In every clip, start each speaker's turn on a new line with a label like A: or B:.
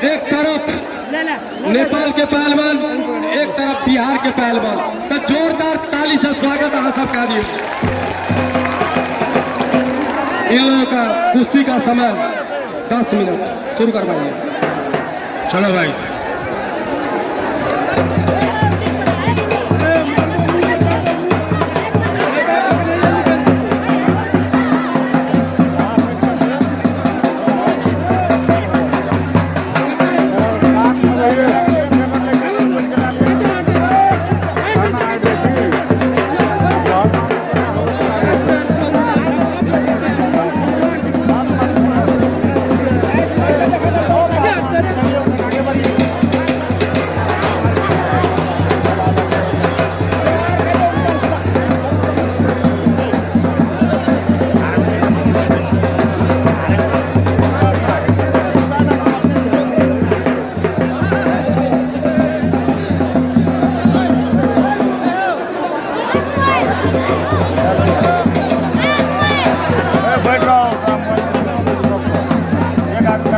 A: एक तरफ नेपाल के पहलवान, एक तरफ बिहार के पहलवान। तो जोरदार ताली से स्वागत अहाँ सबका दियो। इन लोगों का कुश्ती का समय 10 मिनट, शुरू करवाइए।
B: चलो भाई।
C: बैठ रहा हूँ, एक आदमी।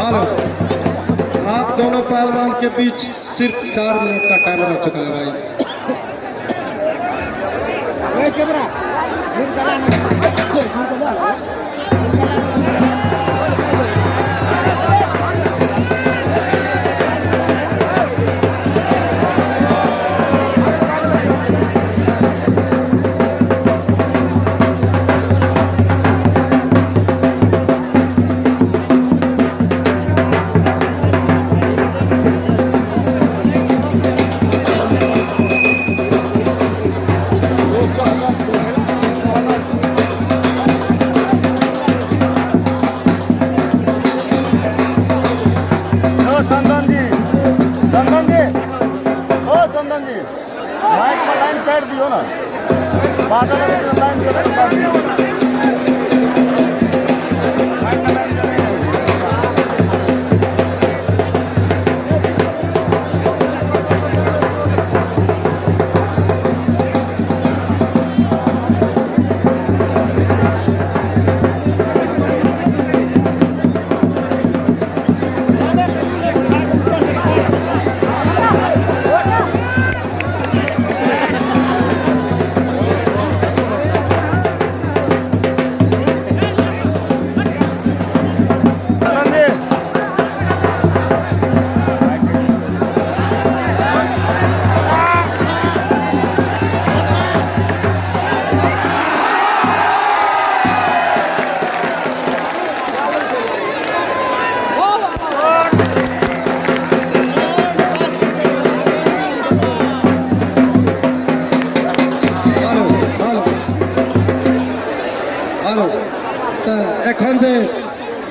A: हेलो, आप दोनों पहलवान के बीच सिर्फ 4 मिनट का टाइम रह चुका है भाई।
C: ओ चंदन जी, चंदन जी, ओ चंदन जी, माइक में लाइन काट दियो ना। बादल लाइन काट दियो। माइक में लाइन।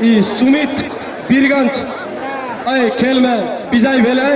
A: ई सुमित वीरगंज एहि खेलमे विजयी भेलै।